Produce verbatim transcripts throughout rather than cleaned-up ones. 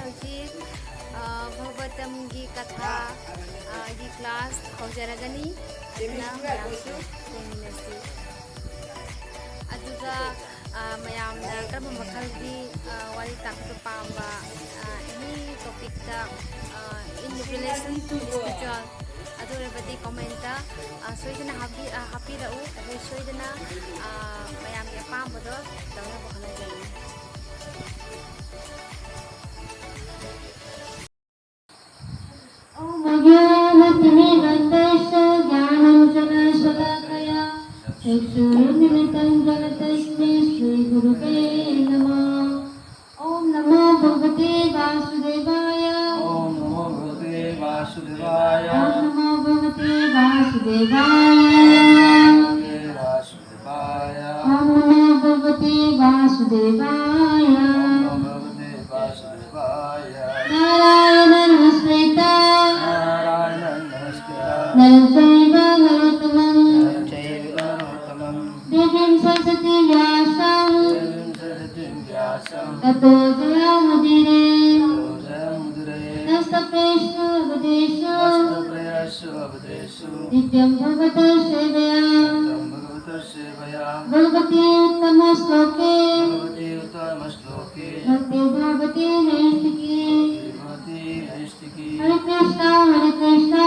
ꯍꯧꯖꯤꯛ ꯚꯒꯕꯇꯝꯒꯤ ꯀꯊꯥ ꯒꯤ ꯀ꯭ꯂꯥꯁ ꯍꯧꯖꯔꯒꯅꯤ꯫ ꯑꯗꯨꯅ ꯃꯌꯥꯝꯁꯨ ꯌꯦꯡꯃꯤꯟꯅꯁꯤ꯫ ꯑꯗꯨꯒ ꯃꯌꯥꯝꯅ ꯀꯔꯝꯕ ꯃꯈꯜꯒꯤ ꯋꯥꯔꯤ ꯇꯥꯛꯄꯤꯕ ꯄꯥꯝꯕ, ꯑꯦꯅꯤ ꯇꯣꯄꯤꯛꯇ, in relation to spiritual, ꯑꯗꯨ ꯑꯣꯏꯔꯕꯗꯤ ꯀꯣꯃꯦꯟꯇ ꯁꯣꯏꯗꯅ ꯍꯥꯞꯄꯤꯔꯛꯎ꯫ ꯑꯩꯈꯣꯏ ꯁꯣꯏꯗꯅ ꯃꯌꯥꯝꯒꯤ ꯑꯄꯥꯝꯕꯗꯣ ꯇꯧꯅꯕ ꯍꯣꯠꯅꯖꯒꯅꯤ꯫ ॐ अज्ञानतिमिरान्धस्य ज्ञानाञ्जनशलाकया चक्षुरुन्मीलितं येन तस्मै श्रीगुरवे नमः। ॐ नमो भगवते वासुदेवाय। ॐ नमो भगवते वासुदेवाय। ॐ नमो भगवते वासुदेवाय। ॐ नमो भगवते वासुदेवाय। ॐ नमो भगवते वासुदेवाय। नारायणं नमस्कृत्य नरं चैव नरोत्तमम्। देवीं सरस्वतीं व्यासं ततो जयमुदीरये। नमस्तप्रायेषु भगवतीषु नित्यं भगवतः सेवया। भगवती उत्तमश्लोके भक्ति भगवती नैष्ठिकी। हरे कृष्णा हरे कृष्णा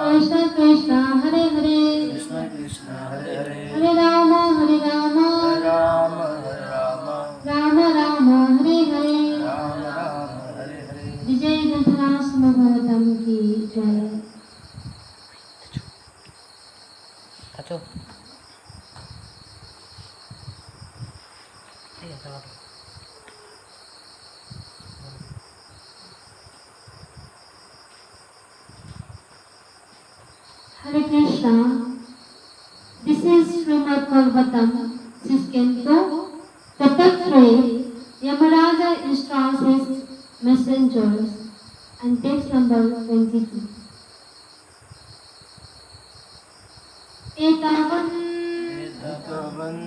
कृष्णा कृष्णा हरे हरे। हरे राम हरे राम राम राम हरे हरे। जय धृतराष्ट्र महाभारतम की जय। Hare Krishna. This is Srimad Bhagavatam, six canto, Chapter three, Yamaraja instructs his messengers, and text number twenty-two. एतावन् एतावन्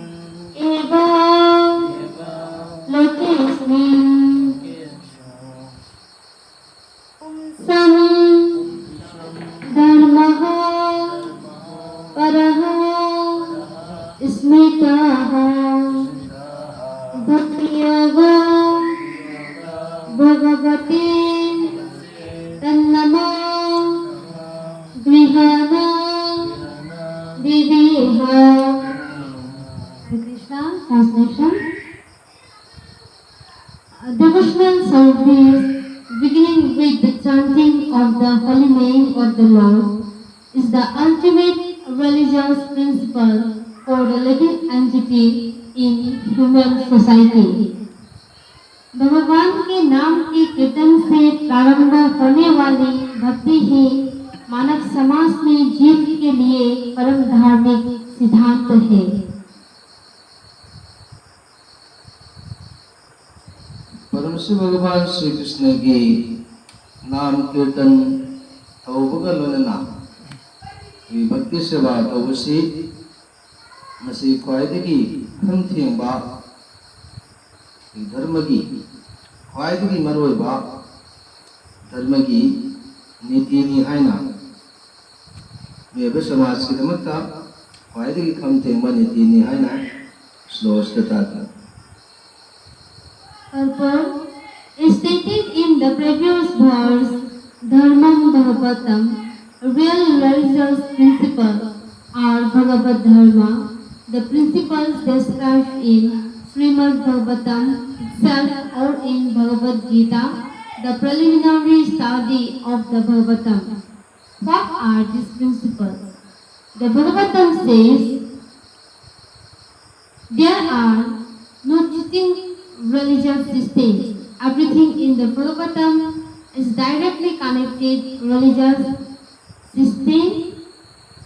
एव एव लोकेऽस्मिन् भक्तियोगो भगवते तन्नमो गृहाण देवेह। Krishna translation. A devotional service beginning with the chanting of the holy name of the Lord is the ultimate religious principle for the living entity in human society. भगवान के नाम के कीर्तन से प्रारंभ होने वाली भक्ति ही मानव समाज में जीव के लिए परम धार्मिक सिद्धांत है। ꯄꯔꯃꯁꯤꯕ ꯚꯒꯕꯥꯟ ꯁ꯭ꯔꯤ ꯀ꯭ꯔꯤꯁꯅꯒꯤ ꯅꯥꯝ ꯀꯤꯔꯇꯟ ꯇꯧꯕꯒ ꯂꯣꯏꯅꯅ ꯑꯩꯈꯣꯏ ꯚꯛꯇꯤ ꯁꯦꯕꯥ ꯇꯧꯕꯁꯤ ꯃꯁꯤ ꯈ꯭ꯋꯥꯏꯗꯒꯤ ꯈꯝ ꯊꯦꯡꯕ ꯑꯩꯈꯣꯏ ꯙꯔꯃꯒꯤ ꯈ꯭ꯋꯥꯏꯗꯒꯤ ꯃꯔꯨꯑꯣꯏꯕ ꯙꯔꯃꯒꯤ ꯅꯤꯇꯤꯅꯤ ꯍꯥꯏꯅ ꯃꯤꯑꯣꯏꯕ ꯁꯃꯥꯖꯀꯤꯗꯃꯛꯇ ꯈ꯭ꯋꯥꯏꯗꯒꯤ ꯈꯝ ꯊꯦꯡꯕ ꯅꯤꯇꯤꯅꯤ ꯍꯥꯏꯅ ꯁ꯭ꯂꯣ ꯑꯁꯤꯗ ꯇꯥꯛꯂꯤ꯫ Purport. As stated in the previous verse, Dharmam Bhagavatam, real religious principle, or Bhagavad Dharma, the principles described in Srimad Bhagavatam itself or in Bhagavad Gita, the preliminary study of the Bhagavatam. What are these principles? The Bhagavatam says, there are no cheating religious systems. Everything in the Bhagavatam is directly connected religious system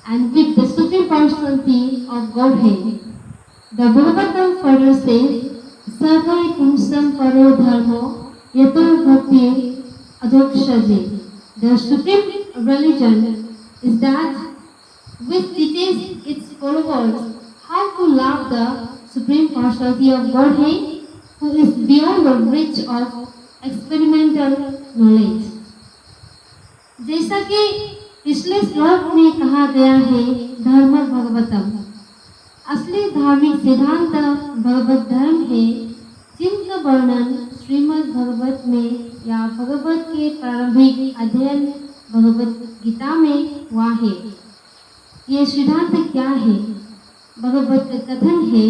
and with the Supreme Personality of Godhead. The Bhagavatam further says, Savai pumsam paro dharmo yato bhakti adokshajit. The supreme religion is that which teaches its followers how to love the Supreme Personality of Godhead, who is beyond the reach of experimental knowledge. जैसा कि पिछले श्लोक में कहा गया है, धर्म भगवतम, असली धार्मिक सिद्धांत भगवत धर्म है, जिनका वर्णन श्रीमद् भगवत में या भगवत के प्रारंभिक अध्ययन भगवत गीता में हुआ है। ये सिद्धांत क्या है? भगवत का कथन है,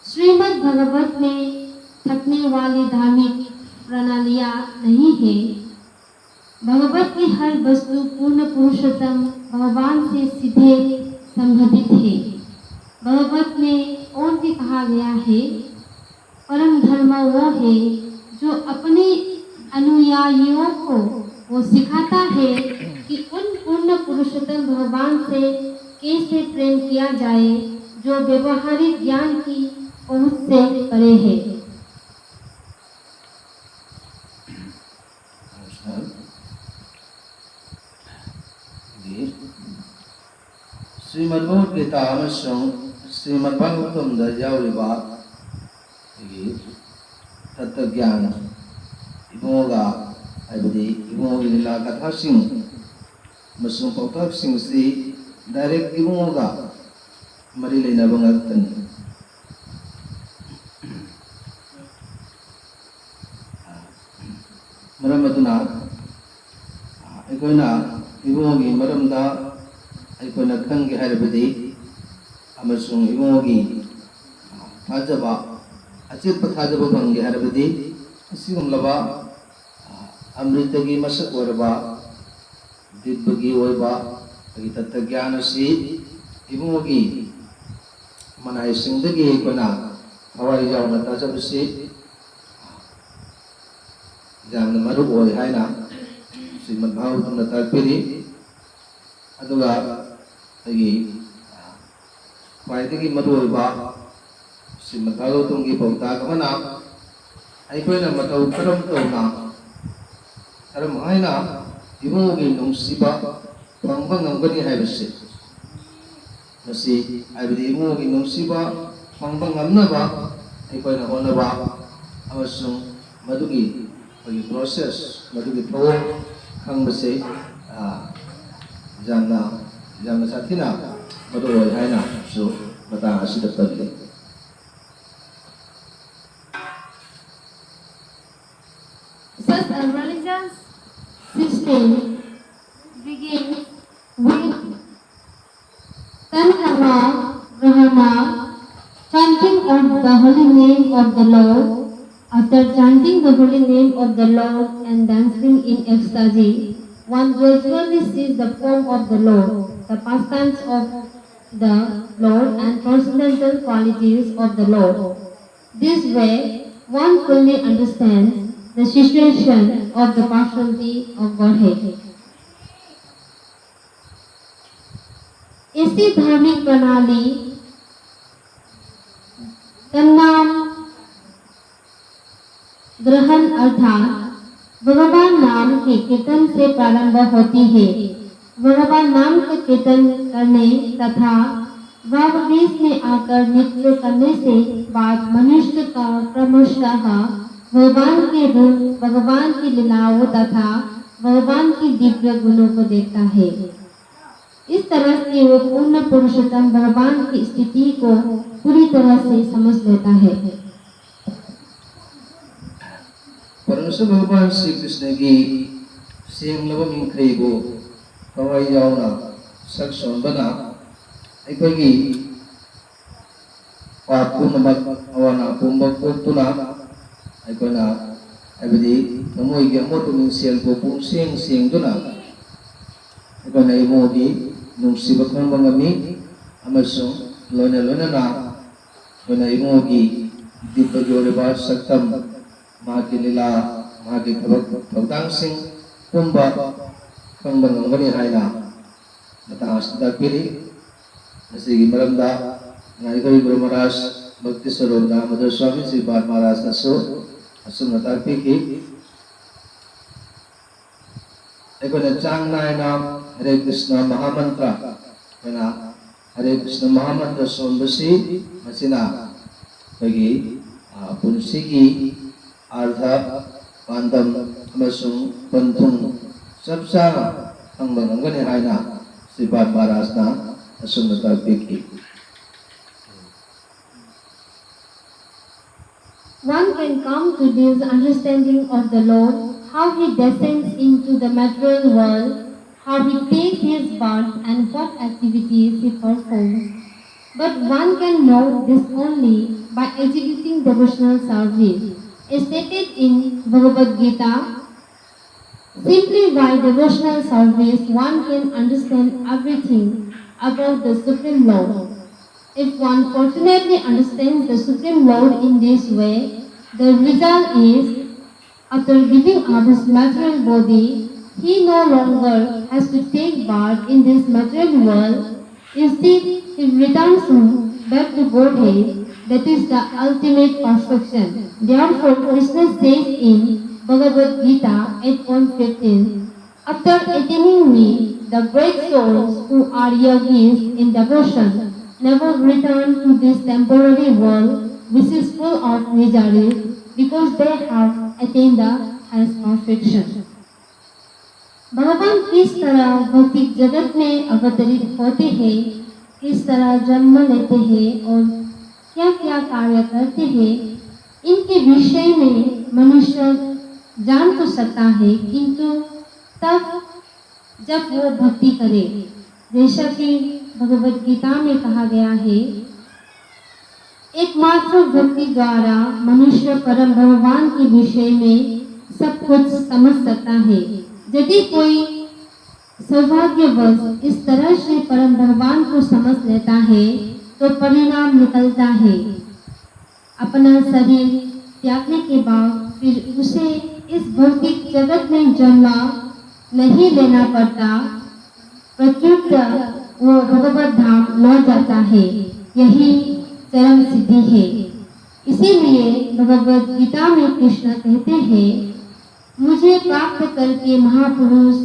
श्रीमद् भगवत में थकने वाली धार्मिक प्रणालियाँ नहीं है। भगवत की हर वस्तु पूर्ण पुरुषोत्तम भगवान से सीधे संबंधित है। भगवत में और भी कहा गया है, परम धर्म वो है जो अपने अनुयायियों को वो सिखाता है कि उन पूर्ण पुरुषोत्तम भगवान से कैसे प्रेम किया जाए, जो व्यवहारिक ज्ञान की पहुँच से परे है। ꯅꯃꯁꯀꯥꯔ꯫ ꯁ꯭ꯔꯤꯃꯗ ꯚꯒꯕꯗ ꯒꯤꯇꯥ ꯑꯃꯁꯨꯡ ꯁ꯭ꯔꯤꯃꯗ ꯚꯥꯒꯕꯇꯝꯗ ꯌꯥꯎꯔꯤꯕ ꯑꯩꯈꯣꯏꯒꯤ ꯇꯠꯇ ꯒ꯭ꯌꯥꯟ ꯏꯕꯨꯡꯉꯣꯒ, ꯍꯥꯏꯕꯗꯤ ꯏꯕꯨꯡꯉꯣꯒꯤ ꯂꯤꯂꯥ ꯀꯊꯥꯁꯤꯡ ꯑꯃꯁꯨꯡ ꯄꯥꯎꯇꯥꯛꯁꯤꯡꯁꯤ ꯗꯥꯏꯔꯦꯛ ꯏꯕꯨꯡꯉꯣꯒ ꯃꯔꯤ ꯂꯩꯅꯕ ꯉꯥꯛꯇꯅꯤ꯫ ꯃꯔꯝ ꯑꯗꯨꯅ ꯑꯩꯈꯣꯏꯅ ꯏꯕꯨꯡꯉꯣꯒꯤ ꯃꯔꯝꯗ ꯑꯩꯈꯣꯏꯅ ꯈꯪꯒꯦ ꯍꯥꯏꯔꯕꯗꯤ ꯑꯃꯁꯨꯡ ꯏꯕꯨꯡꯉꯣꯒꯤ ꯊꯥꯖꯕ, ꯑꯆꯦꯠꯄ ꯊꯥꯖꯕ ꯐꯪꯒꯦ ꯍꯥꯏꯔꯕꯗꯤ ꯑꯁꯤꯒꯨꯝꯂꯕ ꯑꯃ꯭ꯔꯤꯇꯒꯤ ꯃꯁꯛ ꯑꯣꯏꯔꯕ ꯗꯤꯕ꯭ꯌꯒꯤ ꯑꯣꯏꯕ ꯑꯩꯈꯣꯏꯒꯤ ꯇꯠꯇ ꯒ꯭ꯌꯥꯟ ꯑꯁꯤ ꯏꯕꯨꯡꯉꯣꯒꯤ ꯃꯅꯥꯏꯁꯤꯡꯗꯒꯤ ꯑꯩꯈꯣꯏꯅ ꯊꯋꯥꯏ ꯌꯥꯎꯅ ꯇꯥꯖꯕꯁꯤ ꯌꯥꯝꯅ ꯃꯔꯨ ꯑꯣꯏ ꯍꯥꯏꯅ ꯁ꯭ꯔꯤꯃꯗ ꯚꯥꯒꯕꯇꯝꯅ ꯇꯥꯛꯄꯤꯔꯤ꯫ ꯑꯗꯨꯒ ꯑꯩꯈꯣꯏꯒꯤ ꯈ꯭ꯋꯥꯏꯗꯒꯤ ꯃꯔꯨꯑꯣꯏꯕ ꯁ꯭ꯔꯤꯃꯗ ꯚꯥꯒꯕꯇꯝꯒꯤ ꯄꯥꯎꯇꯥꯛ ꯑꯃꯅ ꯑꯩꯈꯣꯏꯅ ꯃꯇꯧ ꯀꯔꯝ ꯇꯧꯅ, ꯀꯔꯝ ꯍꯥꯏꯅ ꯏꯕꯨꯡꯉꯣꯒꯤ ꯅꯨꯡꯁꯤꯕ ꯐꯪꯕ ꯉꯝꯒꯅꯤ ꯍꯥꯏꯕꯁꯤ, ꯃꯁꯤ ꯍꯥꯏꯕꯗꯤ ꯏꯕꯨꯡꯉꯣꯒꯤ ꯅꯨꯡꯁꯤꯕ ꯐꯪꯕ ꯉꯝꯅꯕ ꯑꯩꯈꯣꯏꯅ ꯍꯣꯠꯅꯕ ꯑꯃꯁꯨꯡ ꯃꯗꯨꯒꯤ ꯑꯩꯈꯣꯏꯒꯤ ꯄ꯭ꯔꯣꯁꯦꯁ, ꯃꯗꯨꯒꯤ ꯊꯧꯑꯣꯡ ꯈꯪꯕꯁꯦ ꯌꯥꯝꯅ, ꯌꯥꯝꯅ ꯁꯥꯊꯤꯅ ꯃꯔꯨ ꯑꯣꯏ ꯍꯥꯏꯅꯁꯨ ꯃꯇꯥꯡ ꯑꯁꯤꯗ ꯄꯜꯂꯤ꯫ Such a religious system begins with Tanhava Grahana, chanting of the holy name of the Lord. After chanting the holy name of the Lord and dancing in ecstasy, one gradually sees the form of the Lord, the pastimes of the Lord, and transcendental qualities of the Lord. This way, one fully understands the situation of the personality of Godhead. ऐसी धार्मिक प्रणाली तन्नाम ग्रहण अर्थात भगवान नाम के कीर्तन से प्रारंभ होती है। भगवान नाम का कीर्तन करने तथा भावावेश में आकर नृत्य करने से बाद मनुष्य का क्रमशः भगवान के रूप, भगवान की लीलाओं तथा भगवान की दिव्य गुणों को देखता है। इस तरह से वो पूर्ण पुरुषोत्तम भगवान की स्थिति को पूरी तरह से समझ लेता है। ꯄꯔꯃꯦꯁꯣꯔ ꯚꯒꯋꯥꯟ ꯁ꯭ꯔꯤ ꯀ꯭ꯔꯤꯁꯅꯒꯤ ꯁꯦꯡꯂꯕ ꯃꯤꯡꯈꯩꯕꯨ ꯊꯋꯥꯏ ꯌꯥꯎꯅ ꯁꯛ ꯁꯣꯟꯕꯅ ꯑꯩꯈꯣꯏꯒꯤ ꯄꯥꯞ ꯄꯨꯝꯅꯃꯛ ꯑꯋꯥ ꯑꯅꯥ ꯄꯨꯝꯕ ꯀꯣꯛꯇꯨꯅ ꯑꯩꯈꯣꯏꯅ ꯍꯥꯏꯕꯗꯤ ꯊꯃꯣꯏꯒꯤ ꯑꯃꯣꯠꯄ ꯃꯤꯡꯁꯦꯜꯕꯨ ꯄꯨꯡꯁꯦꯡ ꯁꯦꯡꯗꯨꯅ ꯑꯩꯈꯣꯏꯅ ꯏꯕꯨꯡꯉꯣꯒꯤ ꯅꯨꯡꯁꯤꯕ ꯈꯪꯕ ꯉꯝꯃꯤ꯫ ꯑꯃꯁꯨꯡ ꯂꯣꯏꯅ ꯂꯣꯏꯅꯅ ꯑꯩꯈꯣꯏꯅ ꯏꯕꯨꯡꯉꯣꯒꯤ ꯗꯤꯕ꯭ꯌꯒꯤ ꯑꯣꯏꯔꯕ ꯁꯛꯇꯝ, ꯃꯍꯥꯛꯀꯤ ꯂꯤꯂꯥ, ꯃꯍꯥꯛꯀꯤ ꯊꯕꯛ ꯊꯧꯗꯥꯡꯁꯤꯡ ꯄꯨꯝꯕ ꯈꯪꯕ ꯉꯝꯒꯅꯤ ꯍꯥꯏꯅ ꯃꯇꯥꯡ ꯑꯁꯤꯗ ꯇꯥꯛꯄꯤꯔꯤ꯫ ꯃꯁꯤꯒꯤ ꯃꯔꯝꯗ ꯉꯥꯏꯈꯩ ꯒꯨꯔꯨ ꯃꯍꯥꯔꯥꯖ ꯚꯛꯇꯤ ꯁꯔꯣꯞ ꯗꯥꯃꯣꯗꯔ ꯁ꯭ꯋꯥꯃꯤ ꯁ꯭ꯔꯤꯄꯥꯗ ꯃꯍꯥꯔꯥꯖꯅꯁꯨ ꯑꯁꯨꯝꯅ ꯇꯥꯛꯄꯤꯈꯤ꯫ ꯑꯩꯈꯣꯏꯅ ꯆꯥꯡ ꯅꯥꯏꯅ ꯍꯔꯦ ꯀ꯭ꯔꯤꯁꯅ ꯃꯍꯥꯃꯟꯇ꯭ꯔ, ꯑꯩꯈꯣꯏꯅ ꯍꯔꯦ ꯀ꯭ꯔꯤꯁꯅ ꯃꯍꯥꯃꯟꯇ꯭ꯔ ꯁꯣꯟꯕꯁꯤ ꯃꯁꯤꯅ ꯑꯩꯈꯣꯏꯒꯤ ꯄꯨꯟꯁꯤꯒꯤ ꯑꯥꯔꯊ, ꯄꯥꯟꯗꯝ ꯑꯃꯁꯨꯡ ꯄꯟꯊꯨꯡ ꯆꯞ ꯆꯥꯅ ꯈꯪꯕ ꯉꯝꯒꯅꯤ ꯍꯥꯏꯅ ꯁ꯭ꯔꯤꯄꯥꯗ ꯃꯍꯥꯔꯥꯖꯅ ꯑꯁꯨꯝꯅ ꯇꯥꯛꯄꯤꯈꯤ꯫ One can come to this understanding of the Lord, how he descends into the material world, how he takes his birth, and what activities he performs. But one can know this only by executing devotional service. As stated in Bhagavad Gita, simply by devotional service, one can understand everything about the Supreme Lord. If one fortunately understands the Supreme Lord in this way, the result is, after giving up his material body, he no longer has to take part in this material world. Instead, he returns back to Godhead, that is the ultimate perfection. Therefore, Krishna says in Bhagavad Gita eight point fifteen, "After attaining me, the great souls who are yogis in devotion never return to this temporary world which is full of miseries, because they have attained the highest perfection." भगवान किस तरह भौतिक जगत में अवतरित होते हैं, किस तरह जन्म लेते हैं और क्या क्या कार्य करते हैं, इनके विषय में मनुष्य जान तो सकता है, किंतु तब जब वो भक्ति करे, जैसा कि भगवत गीता में कहा गया है, एकमात्र भक्ति द्वारा मनुष्य परम भगवान के विषय में सब कुछ समझ सकता है। यदि कोई सौभाग्यवश इस तरह से परम भगवान को समझ लेता है, तो परिणाम निकलता है। अपना शरीर त्यागने के बाद फिर उसे इस भौतिक जगत में जन्म नहीं लेना पड़ता, प्रत्युत वो भगवत धाम लौट जाता है। यही चरम सिद्धि है। इसीलिए भगवत गीता में कृष्ण कहते हैं, मुझे प्राप्त करके महापुरुष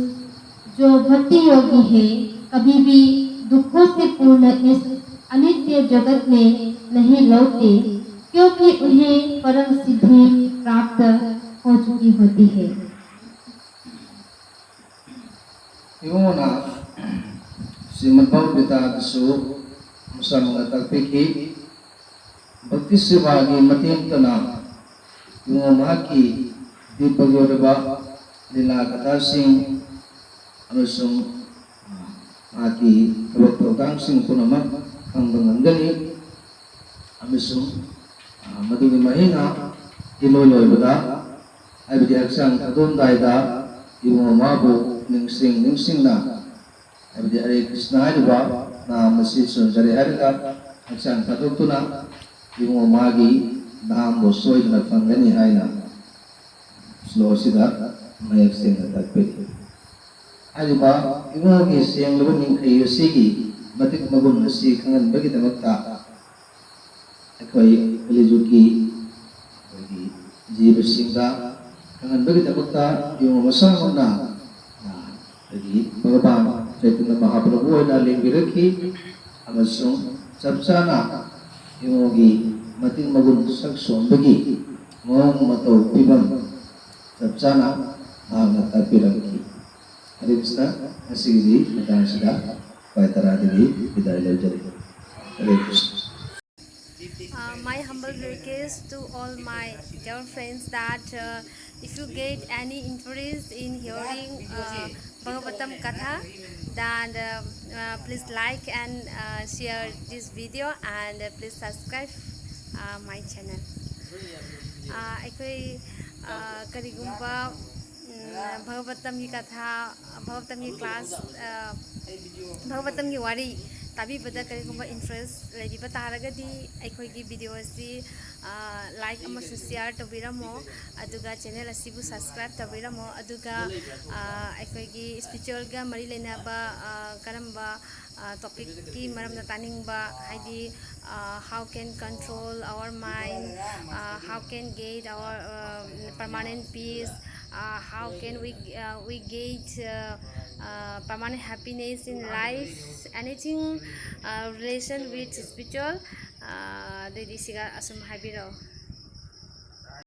जो भक्ति योगी है, कभी भी दुखों से पूर्ण इस अनित्य जगत में नहीं लौटते, क्योंकि उन्हें परम सिद्धि प्राप्त हो चुकी होती है। ꯏꯕꯨꯡꯉꯣꯅ ꯁ꯭ꯔꯤꯃꯗ ꯚꯒꯕꯗ ꯒꯤꯇꯥꯗꯁꯨ ꯃꯁꯥꯃꯛꯅ ꯇꯥꯛꯄꯤꯈꯤ꯫ ꯚꯛꯇꯤ ꯁꯦꯕꯥꯒꯤ ꯃꯇꯦꯡꯇꯅ ꯏꯕꯨꯡꯉꯣ ꯃꯍꯥꯛꯀꯤ ꯗꯤꯕꯒꯤ ꯑꯣꯏꯔꯕ ꯂꯤꯂꯥ ꯀꯊꯥꯁꯤꯡ ꯑꯃꯁꯨꯡ, ꯑ, ꯃꯍꯥꯛꯀꯤ ꯊꯕꯛ ꯊꯧꯗꯥꯡꯁꯤꯡ ꯄꯨꯝꯅꯃꯛ ꯈꯪꯕ ꯉꯝꯒꯅꯤ꯫ ꯑꯃꯁꯨꯡ, ꯑ, ꯃꯗꯨꯒꯤ ꯃꯍꯩꯅ ꯏꯂꯣꯏ ꯂꯣꯏꯕꯗ, ꯍꯥꯏꯕꯗꯤ ꯍꯛꯆꯥꯡ ꯊꯥꯗꯣꯛꯑꯝꯗꯥꯏꯗ ꯏꯕꯨꯡꯉꯣ ꯃꯥꯕꯨ ꯅꯤꯡꯁꯤꯡ ꯅꯤꯡꯁꯤꯡꯅ, ꯍꯥꯏꯕꯗꯤ ꯍꯔꯦ ꯀ꯭ꯔꯤꯁꯅ ꯍꯥꯏꯔꯤꯕ ꯅꯥꯝ ꯑꯁꯤ ꯁꯣꯟꯖꯔꯦ ꯍꯥꯏꯔꯒ ꯍꯛꯆꯥꯡ ꯊꯥꯗꯣꯛꯇꯨꯅ ꯏꯕꯨꯡꯉꯣ ꯃꯥꯒꯤ ꯅꯥꯝꯕꯨ ꯁꯣꯏꯗꯅ ꯐꯪꯒꯅꯤ ꯍꯥꯏꯅ ꯁ꯭ꯂꯣ ꯑꯁꯤꯗ ꯃꯌꯦꯛ ꯁꯦꯡꯅ ꯇꯥꯛꯄꯤꯔꯤ꯫ ꯍꯥꯏꯔꯤꯕ ꯏꯕꯨꯡꯉꯣꯒꯤ ꯁꯦꯡꯂꯕ ꯃꯤꯡꯈꯩ ꯑꯁꯤꯒꯤ ꯃꯇꯤꯛ ꯃꯒꯨꯟ ꯑꯁꯤ ꯈꯪꯍꯟꯕꯒꯤꯗꯃꯛꯇ ꯑꯩꯈꯣꯏ ꯀꯂꯤꯖꯨꯒꯤ ꯑꯩꯈꯣꯏꯒꯤ ꯖꯤꯕꯁꯤꯡꯗ ꯈꯪꯍꯟꯕꯒꯤꯗꯃꯛꯇ ꯏꯕꯨꯡꯉꯣ ꯃꯁꯥꯃꯛꯅ, ꯑ, ꯑꯩꯈꯣꯏꯒꯤ ꯚꯒꯕꯥꯟ ꯆꯩꯇꯟꯌ ꯃꯍꯥꯄ꯭ꯔꯚꯨ ꯑꯣꯏꯅ ꯂꯦꯡꯕꯤꯔꯛꯈꯤ ꯑꯃꯁꯨꯡ ꯆꯞ ꯆꯥꯅ ꯏꯕꯨꯡꯉꯣꯒꯤ ꯃꯇꯤꯛ ꯃꯒꯨꯟ ꯁꯛ ꯁꯣꯟꯕꯒꯤ ꯃꯑꯣꯡ ꯃꯇꯧ ꯐꯤꯕꯝ ꯆꯞ ꯆꯥꯅ ꯃꯍꯥꯛꯅ ꯇꯥꯛꯄꯤꯔꯝꯈꯤ꯫ ꯍꯔꯦ ꯀ꯭ꯔꯤꯁꯅ, ꯉꯁꯤꯒꯤꯗꯤ ꯃꯇꯥꯡꯁꯤꯗ ꯄꯥꯏ ꯇꯔꯥꯗꯒꯤ ꯕꯤꯗꯥꯏ ꯂꯧꯖꯔꯤ꯫ ꯍꯔꯦ Krishna. Uh, my humble request to all my dear friends that, uh, if you get any interest in hearing, uh, Bhagavatam Katha, then, uh, uh, please like and, uh, share this video and, uh, please subscribe, uh, my channel. Uh, ꯑꯩꯈꯣꯏ, uh, ꯀꯔꯤꯒꯨꯝꯕ ꯎꯝ, ꯚꯒꯕꯇꯝꯒꯤ ꯀꯊꯥ, ꯚꯒꯕꯇꯝꯒꯤ class, ꯑ, ꯚꯒꯕꯇꯝꯒꯤ ꯋꯥꯔꯤ ꯇꯥꯕꯤꯕꯗ ꯀꯔꯤꯒꯨꯝꯕ interest ꯂꯩꯕꯤꯕ ꯇꯥꯔꯒꯗꯤ ꯑꯩꯈꯣꯏꯒꯤ video ꯑꯁꯤ, ꯑ, ꯂꯥꯏꯛ ꯑꯃꯁꯨꯡ ꯁꯤꯌꯥꯔ ꯇꯧꯕꯤꯔꯝꯃꯣ, ꯑꯗꯨꯒ ꯆꯦꯅꯦꯜ ꯑꯁꯤꯕꯨ ꯁꯕꯁꯀ꯭ꯔꯥꯏꯕ ꯇꯧꯕꯤꯔꯝꯃꯣ, ꯑꯗꯨꯒ, ꯑ, ꯑꯩꯈꯣꯏꯒꯤ ꯏꯁꯄꯤꯔꯤꯆꯨꯋꯦꯜꯒ ꯃꯔꯤ ꯂꯩꯅꯕ, ꯑ, ꯀꯔꯝꯕ, ꯑ, ꯇꯣꯄꯤꯛꯀꯤ ꯃꯔꯝꯗ ꯇꯥꯅꯤꯡꯕ, ꯍꯥꯏꯗꯤ, uh, how can control our mind, uh, how can get our, uh, permanent peace, uh, how can we, uh, we get, uh, uh, permanent happiness in life, anything, uh, relation with spiritual, uh, ꯑꯗꯨꯏꯗꯤ ꯁꯤꯒ ꯑꯁꯨꯝ ꯍꯥꯏꯕꯤꯔꯛꯑꯣ꯫